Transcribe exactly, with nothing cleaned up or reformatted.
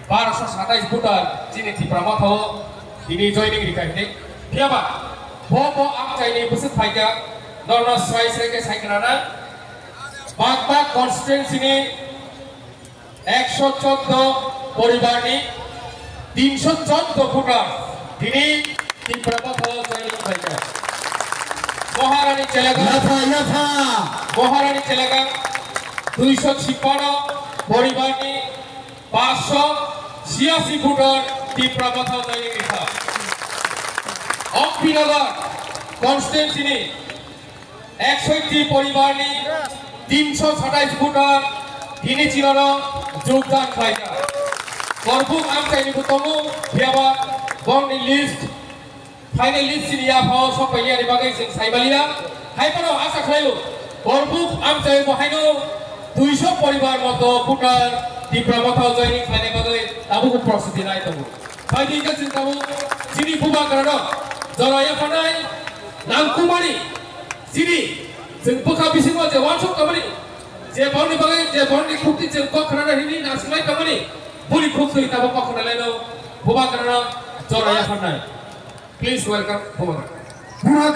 Barosho satais voter chini Tipra Motha o tini joining rikha hinwi. Phiyaba bo bo amchaini bwswk phaikha, norno swrai swrai khe sai khna na. Bak bak constituency ni eksho choudo poribar ni tinsho choudo voter tini Tipra Motha o joining phaikha. Maharani Chelagang, Yapha, yapha. Maharani Chelagang duisho chipano poribar ni Paanchsho chiyasi voter Tipra Motha o joining rikha. Ompinagar constituency ni eksho ti poribar ni tinsho satais voter tini chini oro jogdan khlaijak. Korbuk amchaini bo tongo, phiyaba bongni list Finally, chini yaphao sok pailiya ni bagwi chwng sai maliya. Hai phano asa khlaio, Korbuk amchai bo haino duisho poribar moto voter Tipra Motha o joining khlaina bagwi tabuk prostuti nai tongo. Phaidi khe chwng tabuk chini bubagrano jora yapharnai nangkukmani chini chwng bwkha bisingo je uansuk tongmani, je borni bagwi, je borni khukti chwng kok khnana hini nasinglai tongmani, boni khuktwi tabuk kok khnalaino bubagrano jora yapharnai. Please welcome Buma.